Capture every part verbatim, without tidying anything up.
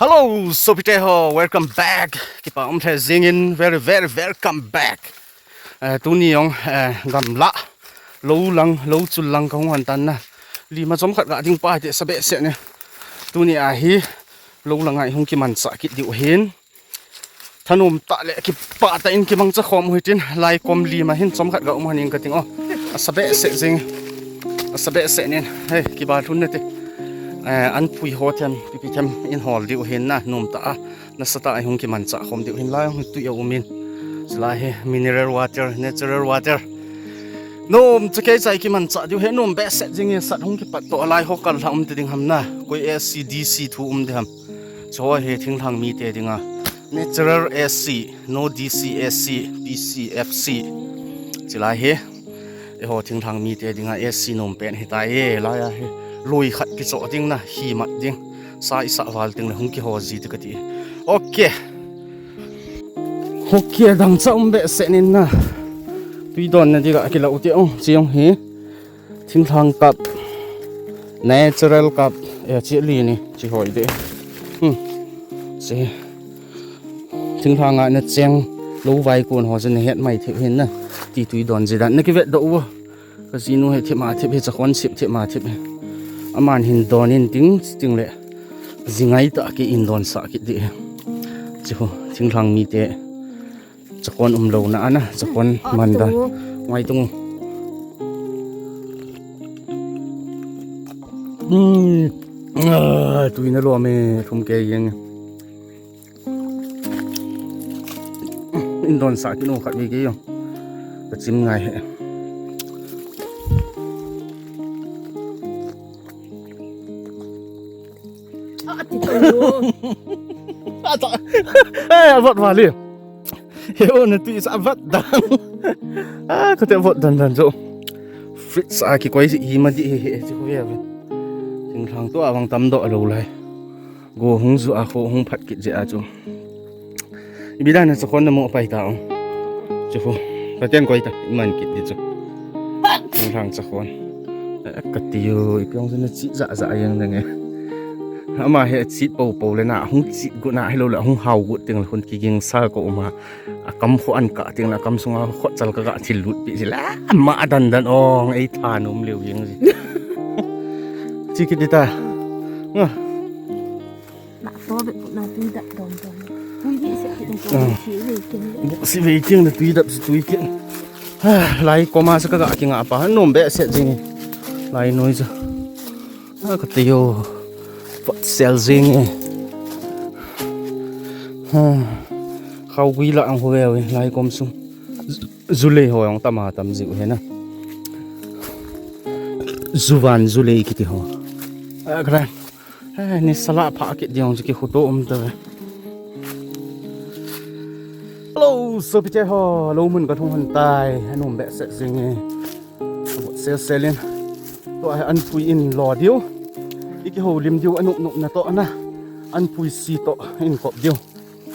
Hello, sopite ho, welcome back. Kipa um lheh jingin, very, very welcome back. Eh, tuni jong, eh, gamla, lou lang, lou chul lang kahung hon tan na. Lima chomkhat ga ding pa hite sa behseh ne. Tuni a hi, lou langa i hung kimanchah kit diu hin. Thanom tah le kipah tah in kimangcha khom u hitin, lai kom lima hin chomkhat ga um hon ing kating o. Asa behseh jing. Asa behseh nin. Hei, kiba lhun nate. Eh, anpui ho them, pipi them in hol diu hin na, nom tah a. Nasatah a i hung kimanchah khom diu hin lai hung tui a um in. Chulai hi mineral water, natural water. Nom cha kei chai kimanchah diu hi nom behseh jing in sat hung kipat toh a lai ho kal lha um te ding ham na. Koi A C D C thu um de ham. Chu hi thinglhang mite dinga. Natural A C, no D C A C, P C F C. Chulai hi. Eiho thinglhang mite dinga A C nom pen hitai e, lai a hi. Loi khat kichoh ding na, hi mat ding. Sa i sah val ding le hung kiho ji te kati. Ok. Ok, dang cha um behseh nin na. Tui don na diga kila u te ong, chi ong hi. Thinglhang cup. Natural cup. E, chi li ni, chi hoi de. Hmm. Chi. Thinglhang a na cheng lou vai kun ho chu na het mai thei hin na. Ti tui don ji dan. Na kivet doh u. Ka jinu hi thip ma thip hi, chakhon sip thip ma thip hi. Aman hin don in ting, ting le. Jingai tah kei in don sah kit di. Chi ho, thinglhang mite. Chakhon um lou na ana, chakhon man dan. Ngai tung. Hmm. Ah, tui na lom e, thum kei jeng. In don sah kit u khat ve kei jong. Ka chim ngai he. Ah, ti to. Ah, ta. Eh, avat vale. He o na tui sa avat dan. Ah, ka te avat dan dan jo. Fridge a kikoi hi ma di he he chu ve ve. Thinglhang to avang tam doh lou lai. Go hung ju a kho hung phat kit je a chu. Ipi dan a chakhon na mo pai ta ong. Chu kho. Ka ten koi ta, i man kit di chu. Thinglhang chakhon. Eh, ka ti u, ipi ong chu na chi ja ja jeng na nge. Ama he chi po po le na, hung chi gu na, hi lou le, hung hao gu ting le, hun kiging sa ko ma. A kam kho an ka ting le, a kam sunga kho chal ka ga thil lut pi ji la. Ma dan dan ong, ei tha nom leu jeng ji. Chi kit di ta. Nga. Na to be na tui dap dom dom. Tui di se ki dom dom. Ah. Si ve kin. Bu si ve kin na tui dap si tui kin. Ah, lai koma sa ka ga kinga pa nom behseh jing. Lai noi sa. Ah, ka te u. Vot sel jing e. Ha. Khao gui la ang ho ve lai kom sung. Ju le ho jong tama tam jiu he na. Juvan ju le kiti ho. Ah, kra. He, ni sala pha kit diong chu kikhuto um ta ve. Hello, sopite ho, lou mun ka thung hon tai, anom behseh jing e. Sel sel in. Tua hi anpui in lo diu. I kiho lim diu, anup nup na to na. Anpui si to in kop diu.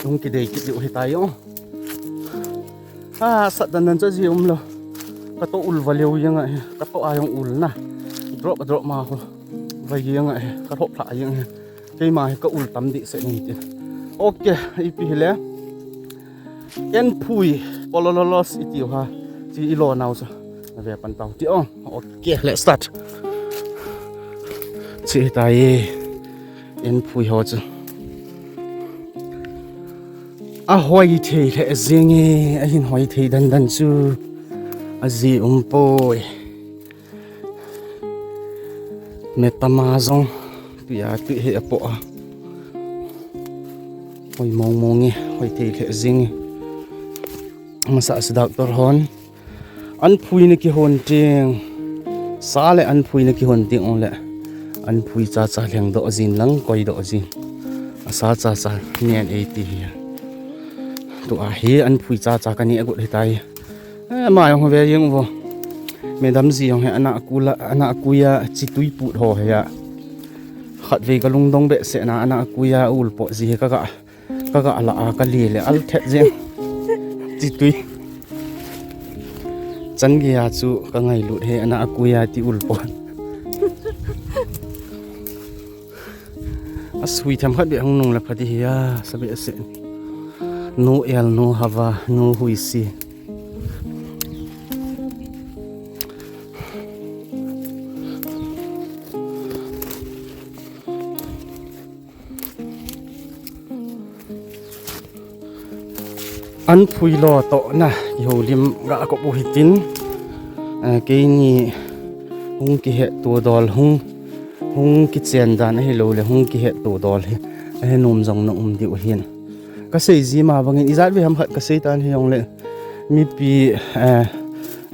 Hung kidei kit diu hitai o. Ah, sat dan dan cha ji um lo. Ka to ul va leu jeng a hi. Ka to a jong ul na. Drop, drop ma ho. Va jeng a hi. Ka hop thla jeng hi. Keima hi ka ul tam di se ni ti. Ok, ipi hi le. Anpui, polololos i tiu ha. Chi i lo nau sa. Na ve pan tau ti o. Ok, let's start. Chi hitai. Anpui ho chu. A hoi thei le jing e, a hin hoi thei dan dan chu. A ji um poi. Metama jong. Tui a tui he a po a. Hoi mong mong e, hoi thei le jing e. Masa si doctor hon. Anpui na kihon ting. Sa le anpui na kihon ting ong le. Anpui cha cha lheng doh jin lang koi doh jin. A sa cha cha nen ei ti hi. Tua hi anpui cha cha ka ni a gut hitai. Eh, ma jong ve jing vo. Madam ji jong he ana kula, ana kuya chi tui put ho he ya. Khat ve ka lungdong behseh na ana kuya ul po ji he ka ga. Ka ga la a ka li le al thet jeng. Chi tui. Chan gei a chu ka ngailut he ana a kuya ti ul pon. A Sui themkhat beh hung nung le pha ding hi a, sa behseh. No el, no hava, no huisi. Anphui lo tohna kihoulim ga kop u hitin, eh, keini hung kihetto dol, hung, hung kichen dan ahilou le hung kihetto dol hi ahe nom jong na um diu hin. Ka sei ji ma bangin ijat ve ham khat ka sei tan hijongle mipi, eh,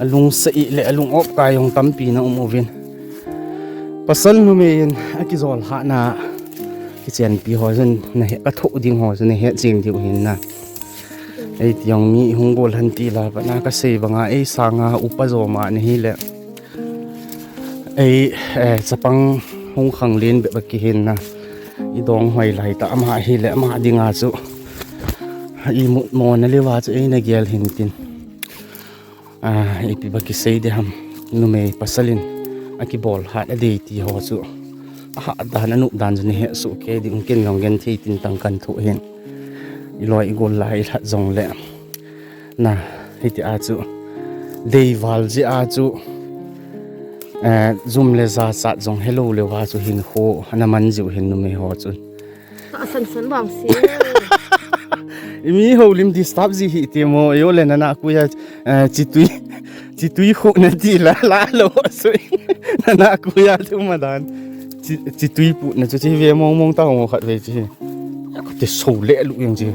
alungset le alung op kai jong tampi na um uvin. Pasal numei in akijol hahna kichenpi ho jong na he, ka thoh ding ho jong na he jing diu hin na. Ei tiang mi hung gol han ti la, bana ka sei banga ei sanga upa jo ma ni hi le. Ei, eh, chapang hung khang len bep a kihin na. I dong hoi lai ta ama hi le ama dinga chu. I mut mo na le wa chu ei na gel hin tin. Ah, ipi ba kisei de ham. Numei pasalin akibol hat a dei ti ho chu. Aha dan a nup dan chu ni he su ke ding ken jong gen thei tin tang kan thu hin. I loi i gol lai i lhat jong le. Na, hiti a chu. Dei val ji a chu. Eh, zum le ja sat jong helou le wa chu hin kho, ana man jiu hin numei ho chu. Ka san san bang si. I mi houlim disturb ji hi ti mo, yo le nana kuya, eh, chitui, chitui khu na ti la, la lo sui. Nana kuya tu ma dan. Chi, chitui pu na chu chi ve mong mong ta mo khat ve chi. Ka te so le lu yang chi.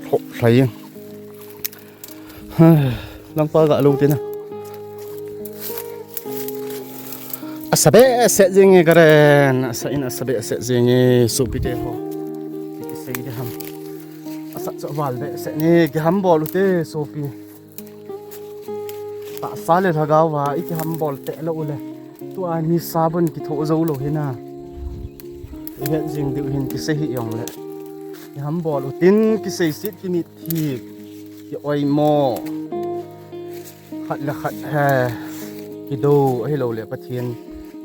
Ho, lai yang. Langpa ga lo te na. Asa behseh jing e Karen. Asa in asa behseh jing e sopi te ho. Ki sei de ham. Asa chu val behseh ni kiham bol u te sopi. Tahsa le lhagao va i kiham bol te lo u le. Tua ni sabon kitho jo lo hi na. I het jing diu hin kisei hi jong le. Kiham bol u tin kisei sit kimit hi. Ki oi mo. Khat le khat he. Kido ahilou le Pathen.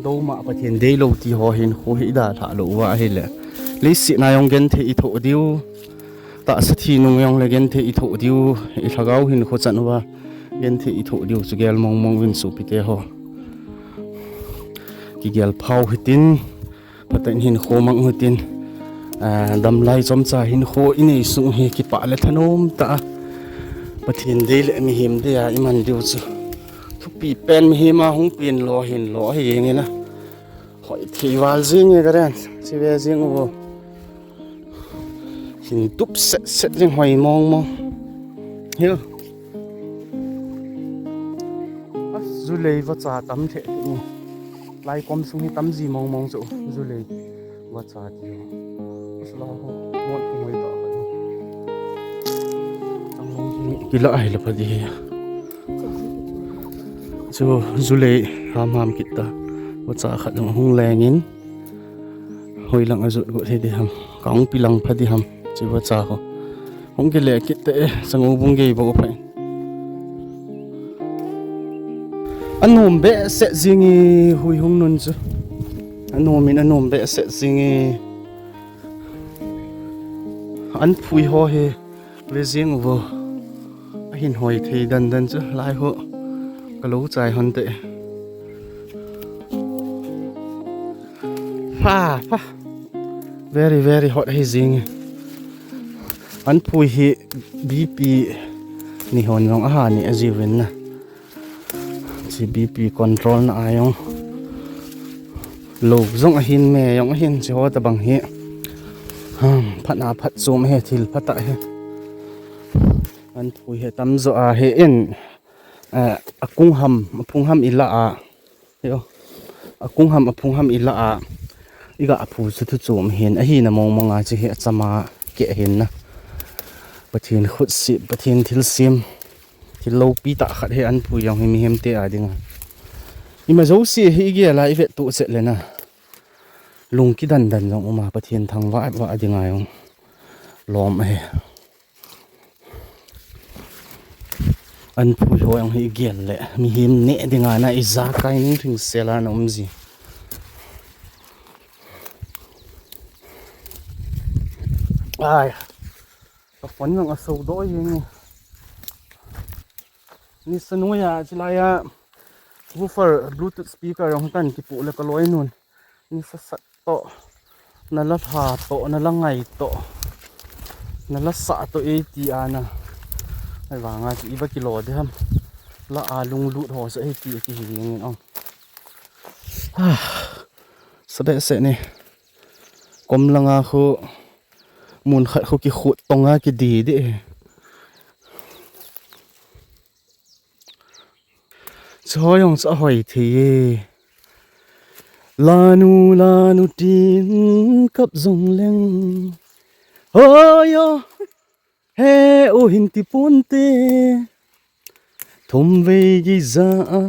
Do ma Pathen dei lo ti ho hin khu hi da lha lo wa hi le. Leiset na jong gen thei i thoh diu. Tahsa thi nung jong le gen thei i thoh diu. I lhagao hin khu chan wa. Gen thei i thoh diu chu gel mong mong vin sopi te ho. Kigel phau hitin. Pathen hin kho mang hitin. Ah, damlai chomcha hin kho i nei sung hi kipah le thanom ta. Pathen dei le mihem dei a i man diu chu. Thupi pen mihem a hung pen lo hin lo hi jeng e na. Hoi thei val jing e Karen. Chi ve jing u. Hin tup set set jing hoi mong mong. Hiu. A, julei vacha tam the ti. Lai kom sung hi tam ji mong mong chu. Julei vacha ti. Sula ho. Mo thum hoi ta. Tam mong chu. Kila ai la pha di. Chu julei ham ham kit ta. Vacha khat hung leng in. Hoi lang a jot got he di ham. Ka hung pi lang pha di ham. Chi vacha ho. Hung kile kit te e, sangu bung gei bo pha. Anom behseh jing e hui hung nun chu. Anom in anom behseh jing e. Anphui ho hi. Ve jing uvo. Ahin hoi thei dan dan chu lai ho. Ka lo chai hon te. Pha, pha. Very, very hot hi jing. Anphui hi B P ni hon jong aha ni a jiu vin na. Chi B P control na a jong. Lo jong ahin me jong ahin chi ho ta bang hi. Hmm, phat na phat chom he thil phat a he. Anphui he tam jo a he in, eh, akung ham, aphung ham i la a. Yo. Akung ham, aphung ham i la a. I ga phu chu thu chom hin, ahi na mong mong a chi he achama ke hin na. Pathen khut si, Pathen thil sim. Thil lopi tah khat hi anphui jong hi mihem te a dinga. Ima jouse hi i gel a i vet tu chet le na. Lung kidan dan jong uma Pathen thangvah vah dinga jong. Lom ahi. Anphui ho jong hi i gel le. Mihem ne dinga na i jakai ning thing sela na um ji. Ai, ka phone jong aso doh jeng e. Nisa noiya chilai a woofer Bluetooth speaker jong tan kipoh le ka loinun. Nisa sat toh, na la lha toh, na la ngai toh, na la sah toh eiti ana. Ahivanga chu iba kilo ding ham. La a lunglut ho sa eiti kihi jeng in ong. Ah, sa behseh e. Kom langa khu mun khat khu kikhut tonga kidi di. Chu jong chu ahoi thei e. Lanu, lanu tin kap jong leng. Hoi o. He u hin ti ponte. Thum vei gei ja a.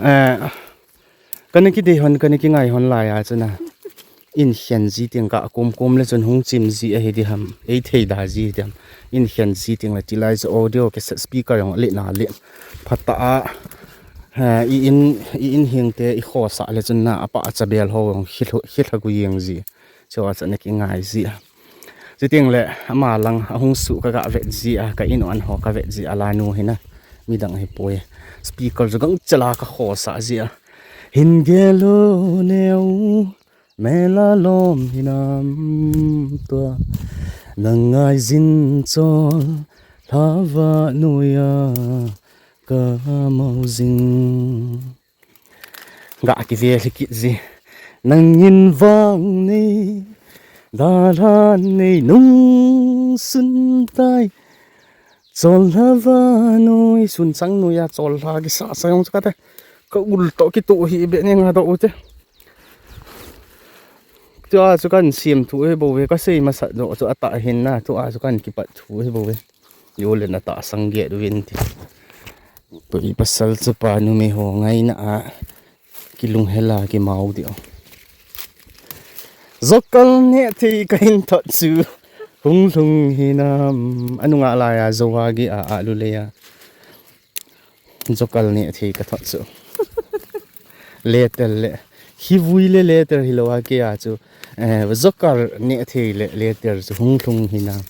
Eh, kana kidei hon, kana kingai hon laiya chun a. Inkhen ji teng ka kom kom le chun hung chim ji ahi di ham. Ei thei da ji di ham. Inkhen ji teng le tilai chu audio cassette speaker jong le na le. Phatah a. Eh, i in, i in hing te i khosa le chun na apa cha bel ho jong khil, khil ha gu jeng ji. Chu a chun a kingai ji a. Chuteng le ama lang ahung suh ka ga vet ji a, ka in an ho ka vet ji a, lanu hina midang hi poi. Speaker chu gangchela ka khosa ji a. Hin gel o neo, mela lom hinam tua. Nang ngai jin chol, lhava noiya ka mau jing. Ga kivel hi kit ji. Nangin vang nei, dalhan nei nung sun tai. Chol lhava noi, sun chang noiya chol lha kisa sa jong chu kate. Ka ul toh kitoh hi be ni nga doh u te. Tua chu kan siam thu hi bou ve, ka sei masat doh chu atah hin na, tua chu kan kipat thu hi bou ve. Yo le na ta sang get uvin ti. Tui pasal chu pa numei ho ngaina a kilunghel a kimau di o. Jokal neh thei ka hin thot chu hung lhung hinam, anunga laiya jo a gi a, a lu le a. Jokal neh thei ka thot chu. Letter le. Hi vui le letter hilou a kei a chu. Eh, jokal neh thei le letter chu hung lhung hinam.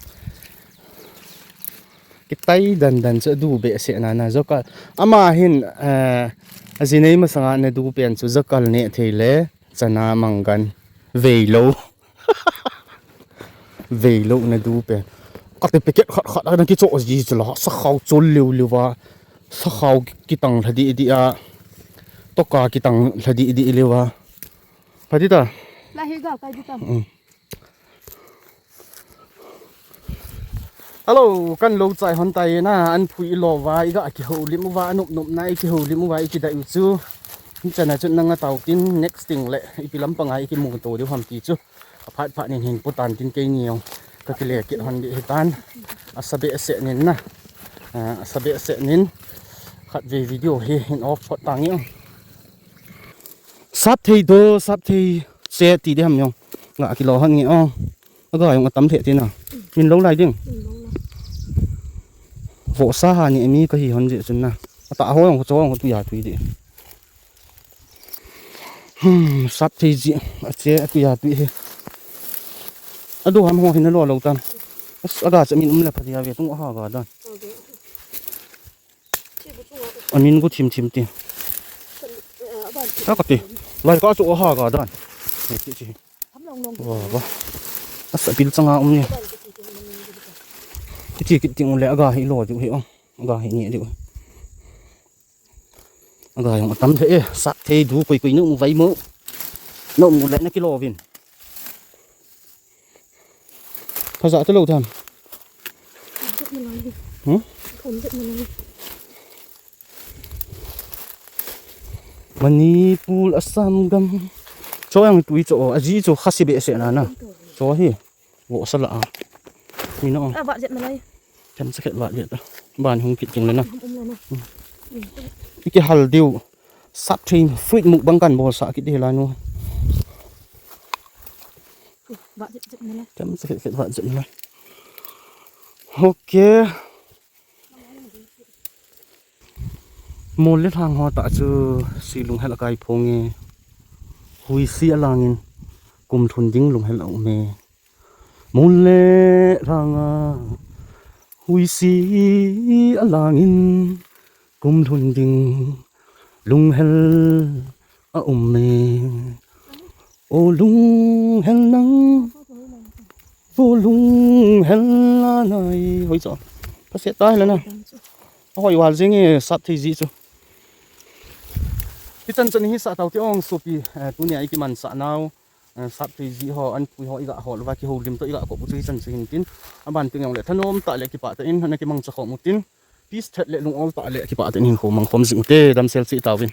Kitai dan dan chu adu behseh na na jokal. Ama hin, eh, ajinei masanga na du pen chu jokal neh thei le chana manggan veilou. Veilou na du pen. Kati packet khat khat ana kichoh ji chu la, sakhao chol liu liu va. Sakhao kitang lha di di a. Toka kitang lha di di liu va. Pha di ta. La hi ga kai di tam. Mm. Hello, kan lo chai hon tai na, an phui lo va, i ga kihoulim uva, anop nop na, i kihoulim uva, i kidai u chu. Ni chana chun nang a tau tin, next thing le, ipi lampang a i kimu to diu ham ti chu. Aphat phat nin hin pu tan tin keini jong ka kile kit hon di hitan. Asa behseh nin na. Ah, asa behseh nin. Khatvei video hi hin off phot tang jong. Sap thei do, sap thei che ti di ham jong. Nga kilo hon nge o. Aga jong atam lheh ti na. Min lo lai ding. Vohsa ha ni mi ka hi hon jeh chun na. Ata ho jong cho jong tu ya tui di. Hmm, sap thei ji. Ache atu ya tui hi. Adu ham ho hin lo lo tan. As aga cha min um le pha dia ve tung ha ga dan. Amin gu thim thim ti. Ka ka ti. Lai ka chu ha ga dan. Ni ti chi. Wa wa. Asa pil changa um ni. Ti ti kit ting le aga hi lo ju hi o. Aga hi ni ju. Aga jong atam the e, sap thei du koi koi nu mu vai mo. Nu mu le na kilo vin. Phaja te lo tham. Hmm? Manipur, Assam gam. Cho jong tui cho, aji cho khasi behseh na na. Cho hi. Vohsa la a. Ni no. A, vat jet malai. Them sa khet vat jet. Ban hung kit jing le na. Um le na. Iki hal diu. Sap thei fruit mukbang kan bol sa kit di la nu. Vat jet jet malai. Them sa khet khet vat jet malai. Okay. Mol le lhang ho ta chu si lunghel a kai phong e. Huisi a langin kum thun ding lunghel a um e. Mol le lhanga huisi alangin kumlhun ding lunghel a um e. O lunghel nang, o lunghel a nai. Hoi cho. Phaset ta hela na. Ahoi val jing e, sap thei ji chu. Hichan chun hi sa tau ti ong sopi, eh, tunia i kiman sa nau. Eh, sap thei ji ho, an pui ho i ga hol uva, kihoulim to i ga kop u chu hichan chu hin tin. Aban ting jong le thanom tah le kipah tah in, ana kimang cha khom u tin. Peace thet le lung ol tah le kipah tah in hin khomang khom jing u te, damsel cheh tauvin.